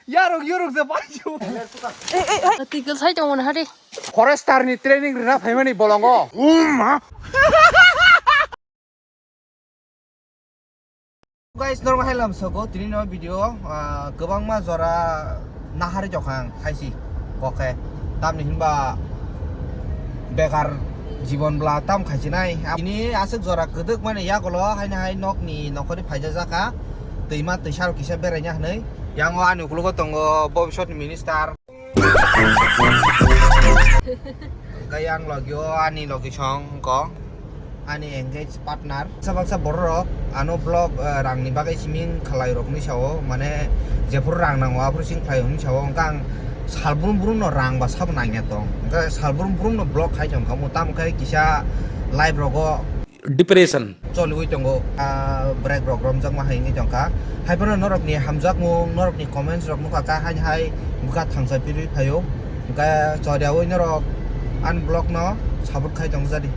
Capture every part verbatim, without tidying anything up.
Yarok yorok je paiju. Ei, ei, ei. Twi kwlsai tongmani hari. Forester ni training rina phaimani bolongo. Uma. Guys, norok hailam soko tini no video, ah, kwbangma jora nahari jokhang thaisi kokhe. Tamni hinba bekar jibon bla tam khaisinai. Ini aswk jora kwdwk mani yagulo haini hai nokni nokhorni phaijajaka. Twima twisa rok kisa beraina hinwi. Yango ani ukologo tongo bobiswt ni minister. Hwnkhe yang logio ani logi song ko ani engage partner. Baksa baksa borok rok ano vlog, eh, rang ni bagwi siming khlai rok hinwi sao, mane jephuru rang nango aphuru sing khlai hinwi sao. Hwnkhe ang sal brum brum no rang ba sabo nangya tong. Hwnkhe sal brum brum no vlog khai tong kha mo tamo khe kisa live rogo depression choliwi tongo, ah, break rok romjakma hai wngwi tongkha. Haiphano norokni hamjakmung, norokni comments rok nukha kha, haini hai bwkha thangsa pirwi phaio. Hwnkhe choriawi norok ani vlog no support khai tong jadi.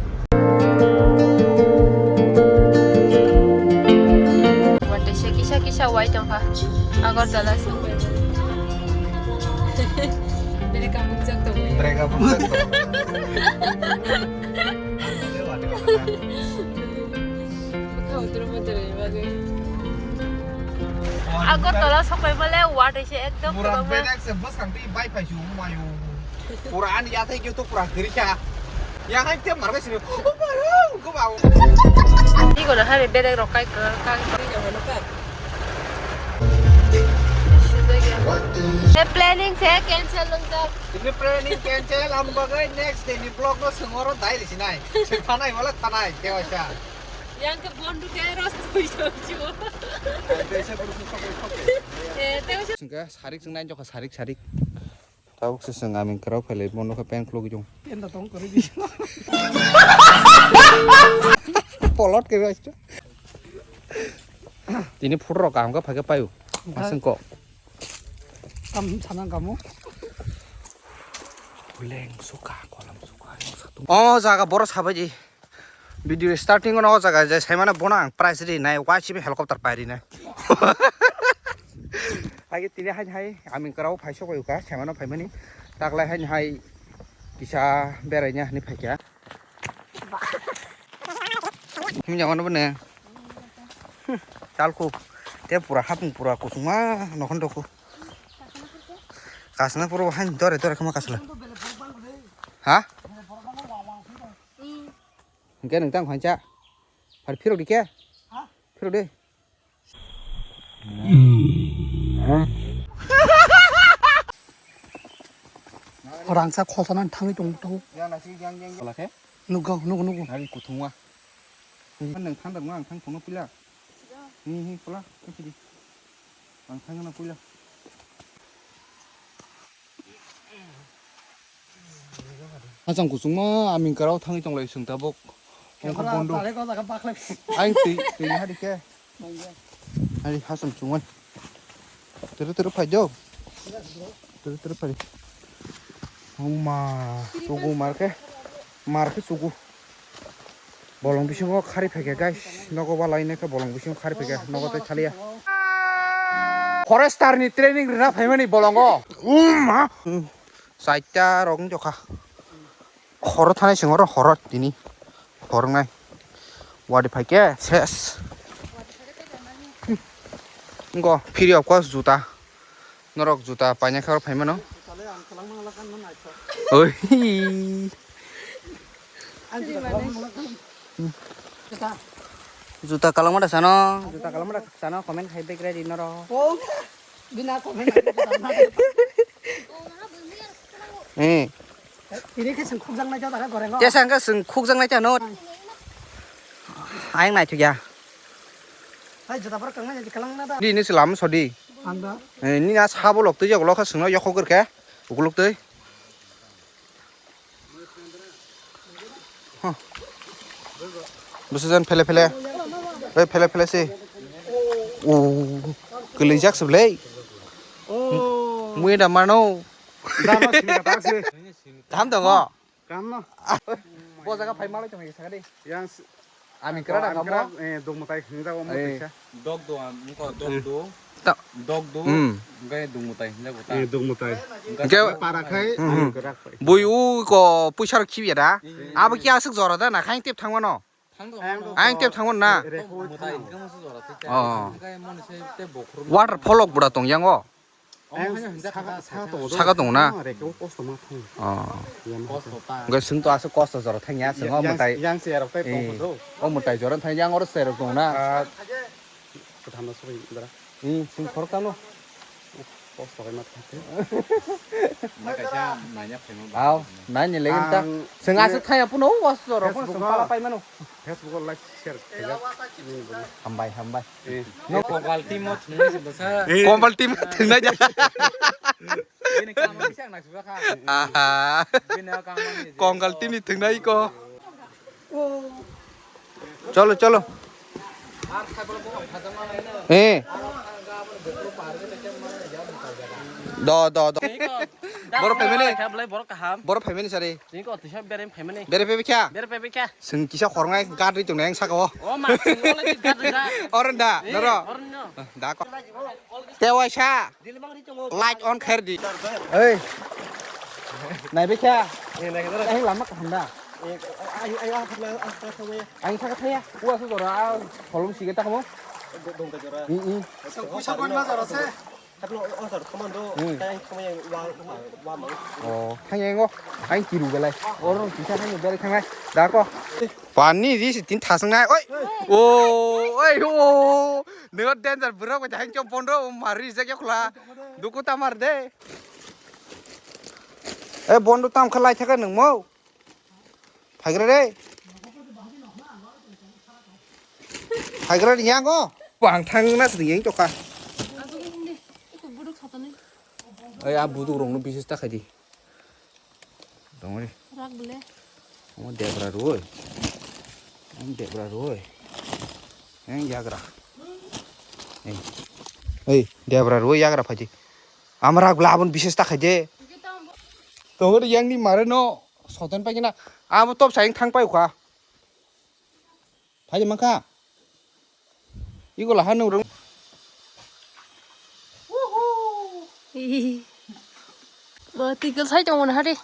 Watwi se kisa kisa wai tongkha. Agartala se. Bere kabukjak tongo. Bere kabukjak tongo. Agartala sokoi male watwi se ekdom. Pura kwbangma. Bedek se bwskang twi bai phai su mayo. Pura ani yathai khe to pura kwrwi kha. Yang hai te marga sini. Oh my god, go ba. Ni gona hari bedek rok kai kai. He planning se cancel nang jak. Ini planning cancel, ang bagwi next day ni vlog no sengoro dai risi nai. Seng thanai wala thanai, kewa sa. Yang ke bondu ke ros tui jom jibo. Dai se buru sok sok sok. Eh, teo se. Sengke sarik seng nai jokha sarik sarik. Tabuk se seng amin kerau phailai bono khe pen khuluk jong. Enda tong kori di. Polot ke rai. Tini photo rok kaham khe phai khe paio. Maseng ko. Tam sana kamu. Buleng suka, kolam suka, yang satu. Oh, jaga boros habai di. Video starting ono o jaga je saimano bono ang prize rinai, Y C B helicopter pai rinai. Hai tini hai hai ami kerao phai sok ka saimano phaimani. Taklai hai hai kisa beraina hani phaikha. Himjak mano bone. Chalku. Te pura hapung pura kusuma nokhon doku. Kasna pura han dore dore kama kasla. Ha? Hingke nang tang khancha. Phar phirok di khe? Ha? Phirok di. Rangsa khosa nang thangwi tong tong. Yang nasi yang yang. Ola khe? Nugo nugo nugo. Hari kuthungwa. Nang thang dong nang thang kono pila. Hi hi pula khe di. Ang thang na pula. Hachang kuchungma aming karao thangwi tonglai chwng tabuk. Wngkha bondo. Aing twi twi hari khe. Hari hachang chungmani. Turu turu phai do. Turu turu phai. Huma chugu mar khe. Mar khe chugu. Bolong bisingo khari phaikha guys, nogo walai nai khe bolong bisingo khari phaikha, nogo tei thaliya. Forester ni training rina phaimani bolongo. Uma. Saita rok wng tokha. Horo thanai sing oro horo tini. Hor wngnai. Wadi phaikhe ses. Ngo free of cost juta. Norok juta paina khe oro phaimano. Oi. Juta kalangma da sano, juta kalangma da sano comment khai back ready norok. Bina comment. Eh. Ini khe seng khukjang nai jada khe goreng. Tesa hwnkhe seng khukjang nai tano. Ayang nai thukya. Hai jada bar kang nai kalang na da. Di ni selam sodi. Ang da. Eh, ni na sabo lok twi jok lok seng no yokho gor khe. Ukuluk twi. Huh. Bwsajani phele phele. Oi phele phele se. O kwlwijak se bwlai. Oh. Mui da mano. Da no simi ka ta se. Kaham tongo. Kaham no. Bo jaga phai malai tong saka di. Yang s- Ami kra da kamo. Eh, dong mutai hingjak o mutai sa. Dog do am ko dog do. Ta- Dok do, Hmm. Hwnkhe dungmutai hinjago ta. Eh, dungmutai. Hwnkhe Hwnkhe para khai, hmm, hmm, kwrak pai. Bui u ko puisa rok khibiya da. Hmm. Abo khe aswk jora da na khaing tep thangmano. Ang tep thangmano na. Reko mutai thang. Hwnkhe musu jora tei Oh. Hwnkhe moni se te bokhorok. Waterfall ok bura tong yango. Ang saka, saka tongo. Saka tongo na? Reko kosto ma thang. Oh. Yang kosto ta. Hwnkhe swng to aswk kosto jora thangya swng o yang, mutai. Yang se rok tai tong do. O mutai jora thang yang oro se rok tong na. Ah, Kwtham no sori dara. Hmm, sing khorok tamo. Post pakai mat khate. Mai kaisa nanya phaima ba. Aw, nanya legin ta. Ang sing aswk thaya puno was jora puno sing pala pai mano. Facebook o like share khajak. Hambai, hambai. Eh. No. Kongkal team o thungnai se bwsa. Kongkal team thungnai ja. Bini kama bisa nai sujakha. Aha. Bini kama ni. Kongkal team ni thungnai ko. Cholo, cholo. Eh. Do, do, do. Borok phaimani. Borok kaham. Borok phaimani sari. Tini ko tisa bere phaimani. Bere pebe kya? Bere pebe kya? Sing kisa khorngai gadri tung nang saka o. O ma, sing o lagi gadri da. Oren da, eh, noro. Oren no. Da ko. Tewaisa. Light on khair di. Ei. Nai be kha. Ei, nai kha. Ei, lama kaham da. Ei, ai, ai, ai, ai, ai, ai, ai. Ang thaka thaya. Wa su jora, a, kolom sige ta kamo. Dong ta jora. Mm, mm. Song kusa kon ma jora se. Katno o sar komando. Hmm. Tai ang komai wa, wa, wa mang. Oh, thang yang go. Ang kiru belai. Oro kisa thang belai thangnai. Da ko. Pani ri si tin thasang nai. Oi. Oh, oi, oh. Neo danger bro ko jang chom pondro mari se kya khula. Duku tamar de. Eh, bondo tam khalai thaka nang mo. Phaigra re. Phaigra re yang go. Bang thang na sri yang toka. Asuk ini deh. Itu buduk satu nih. Ai, a buduk rong no bisis ta khai di. Tong ri. Rak bele. Omo debra roi. Omo debra roi. Eng yagra. Ei. Ei, debra roi yagra phaji. Amra glabon bises ta khaide. Tong ri yang ni mare no. Soten pai kina. Amo top saying thang pai kha. Phai mankha. Iko laha nung rung. Ih. Bo twi kwlsai tongo na hari.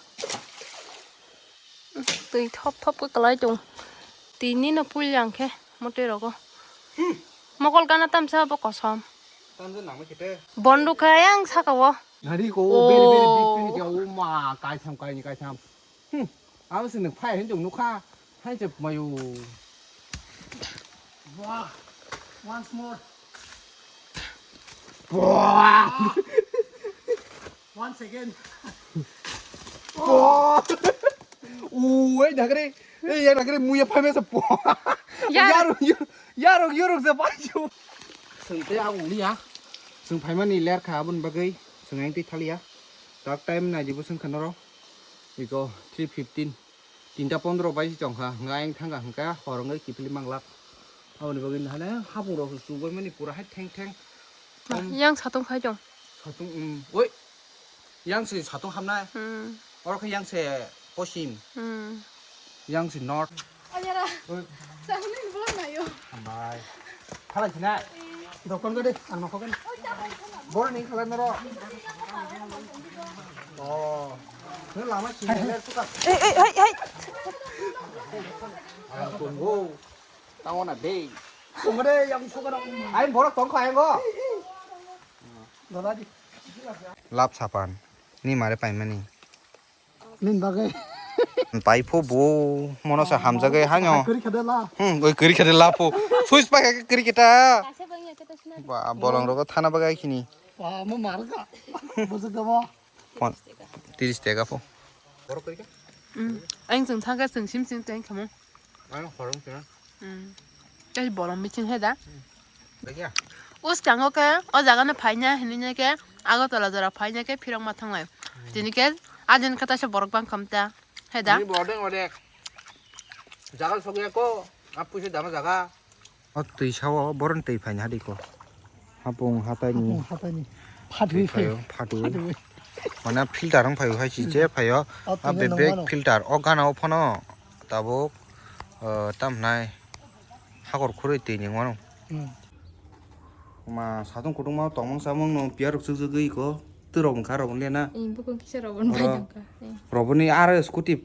Twi thop thop khe kwlai tong. Tini no pul yang khe motwi rogo. Mokol gana tamsa bo kosom. Tamsa nangma khe te. Bondu kha yang saka o. Hari ko beri beri big pin khe o ma kai tham kai ni kai tham. Hmm. Abo se nwng phai hinjong nukha. Hai se mayo. Wah. Once more. Wah. Once again. Wah. Ui, dagre. Eh, ya dagre muya phai mesa. Ya. Yarok, yarok, yarok, yarok se phai. Sengte ang uliya. Seng phaimani ler kha abon bagwi. Seng ang twi thaliya. Tak time na jibo seng khanaro. Iko three fifteen. Tinta pondro bai si chongkha, hwnka ayang thangkha, hwnka hor wngwi kiphilwi manglak. Aboni bagwi hane hapung rok chubaimani pura hai theng theng. Ma, yang satung khai chong. Satung, um, oi. Yang se satung hamnai. Hmm. Oro khe yang se posim. Hmm. Yang se north. Ayara. Oi. Sahni ni bulan nayo. Hambai. Khalai sina. Dokon gede, ang nokho kan. Bor ni khalai noro. Oh. Ni lama sini ler suka. Ei, ei, ei, ei. Ang tunggu. Tango na dei. Tunggu deh, yang suka dong. Ayo borok tongkha ayo go. Dada di. Lap sapan. Ni mare paimani. Nin bagwi. Pai pho bo mono sa hamjagwi haino. Kuri khade la. Hmm, oi kuri khade la pho. Suis pa ka kuri kita. Ba bolong rogo thana bagwi khini. Wa mo mar ka. Bujak da mo. Pon. Tiris tega pho. Borok kuri ka? Hmm. Ang sing thangka sing sim sim teng kamo. Ano khorang kena. Hmm. Tei bolong biching he da. Lagi ya? Us kango ke, o jaga no phaina hinine ke, Agartala jora phaina ke phirok ma thanglai. Tini ke, adin kata se borok bang khamta. He da? Ni bodeng odek. Jagal sogya ko, apu se dama jaga. O twi sao, boron twi phaina hadi ko. Hapung hatai ni. Hapung hatai ni. Phatwi phayo, phayo. Phatwi. Mana filter ang phayo hai si je phayo. O twi a bebek nang mano. Filter o gana o phano tabuk, eh, tam nai hakor khurui twi ni wano. Hmm. Ma satung kutung ma tongmung samung no piya rok chukjagwi ko. Twi rok wngkha rok wngya na. Ee, bukung kisa rok wng bai tongkha. Ee. Rok boni aro scooty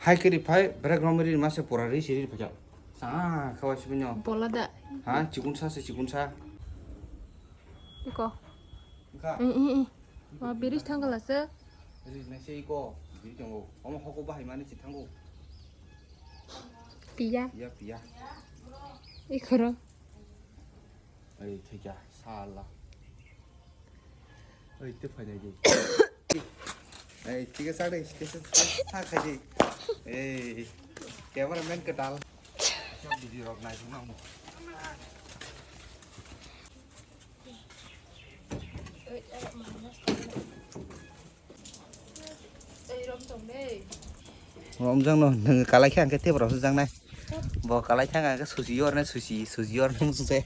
hai kiri phai brake romri ma se pura ri siri phai. Sa khawa sibinyo. Bola da. Ha, chikun sa se chikun sa. Iko. Wngkha. Ee, ee, ee. Ma biris thangkala se. Biris na se iko. Biris tongo. Omo hoko bahai mani chithango. Piya. Piya, piya. Ikhoro. Ei, thikya, sala. Ei, te phainai di. Ei, thikya sa dei, thikya sa, sa khai di. Ei, cameraman kwtal. Video rok nai thung nang. Romjak no nwng kalai khe ang khe tei borok swjak nai. Bo kalai khe ang khe susi yornai, susi, susi yornai muchung se.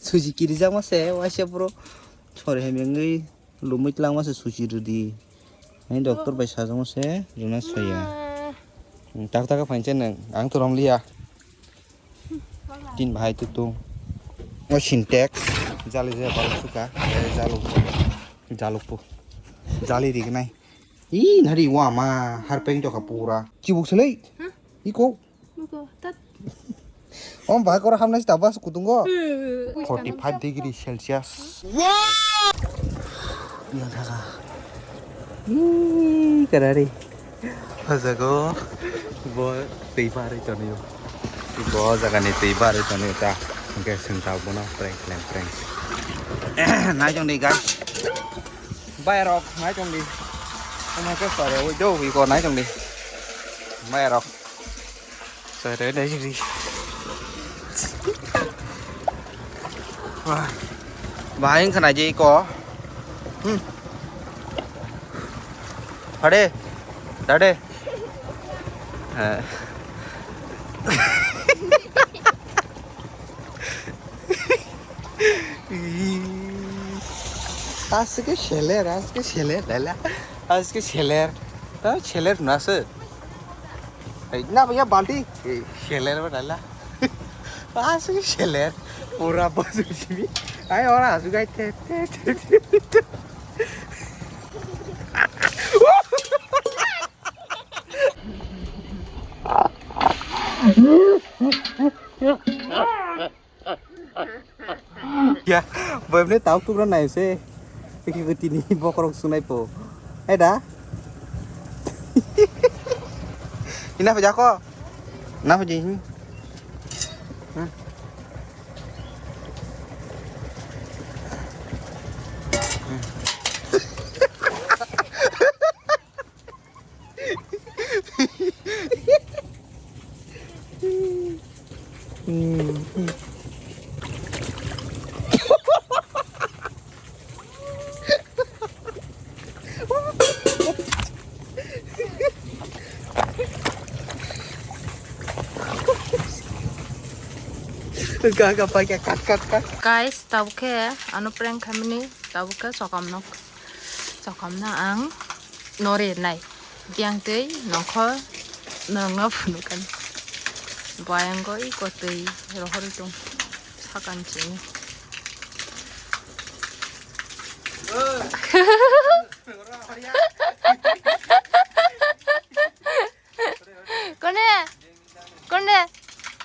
Susi kirijak ma se waisa bro. Sori hai mengwi lumui twlangma se susi rwdi. Ani doctor bai sajak ma se rwna soya. Tak tak phainse nwng ang to romliya. Tin bahai tutung. O Sintex. Jali je balok suka. Eh, jaluk. Jaluk pu. Jali ri gnai. Ih, nari wa ma. Harpeng joka pura. Chibuk selai. Iko. Iko. Tat. Om bahai koro hamnai tabas kutungo. Forty five degree Celsius. Yang thaka. Ih, karari. O jaga o bo twi barwi tonwi o. Bo jagani twi barwi tonwi o ta. Hwnkhe chwng tabuk bono prank khlai prank. Nai tong di guys. Bayarok nai tong di. Omo khe sore oi do ui ko nai tong di. Bayarok. Sore nai tong di. Wah. Bahai wngkha nai je iko. Hmm. Hade. Dade. Eh. Aswk khe seler, aswk khe seler, laila. Aswk khe seler. Ta seler hwnaswk. Ei, na bhaiya balti. Ei, seler ba laila. Aswk khe seler. Pura bosuk simi. Ai, ora aswk ai te, te, te, te. Ya, boy bne tau tukra nai se. Tiki ko tini bokorok sunai po. Ai da. Ina pa jako. Na pa jing. Hmm. Gaga pakai kat kat kat. Guys, tabuk khe ano prank khamani, tabuk khe chokam nok. Chokamna ang nori nai. Biyang twi nongkhor nongno phunukani. Bayang goi kotwi rohorwi tong sakan chini. Kone? Kone?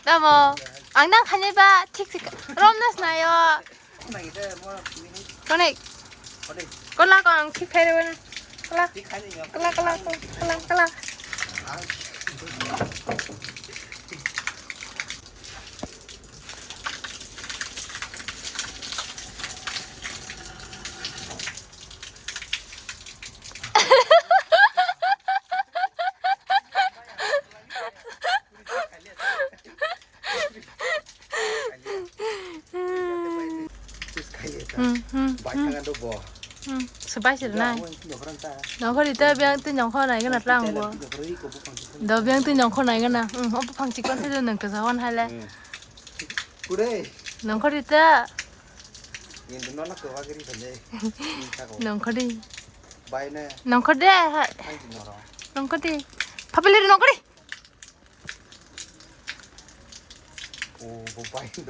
Tamo? Ang nang khainai ba thik thik romna snayo. Kone? Kola ko ang thik khai rwna. Kola. Kola, kola, kola, kola, kola. Hmm, hmm, hmm. Hmm, swbai se nai. Nongkhor ita biang twi nongkhor nai gana tlang bo. Do biang twi nongkhor nai gana. Hmm, obo phang chikon thai nang kasa wan hai le. Nongkhor ita. Nongkhor di. Nongkhor de. Nongkhor di. Phapili nongkhor di. Oh, bo pai do.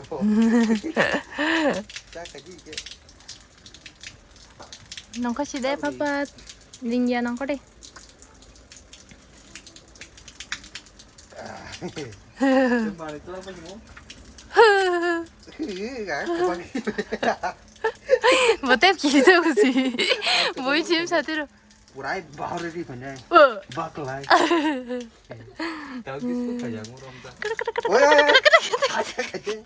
Cha ka ji ke. Nongkha si de papa. Jingya nongkha de. Mari tu apa ni mo? Ga ko bagi. Bote kiri tu si. Boi chim satiro. Purai bahar di panjai. Oh. Baklai. Tahu gitu kayak ngurung ta. Oi, oi, oi. Aja kaje.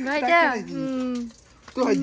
Bai ja. Hmm. Tu hai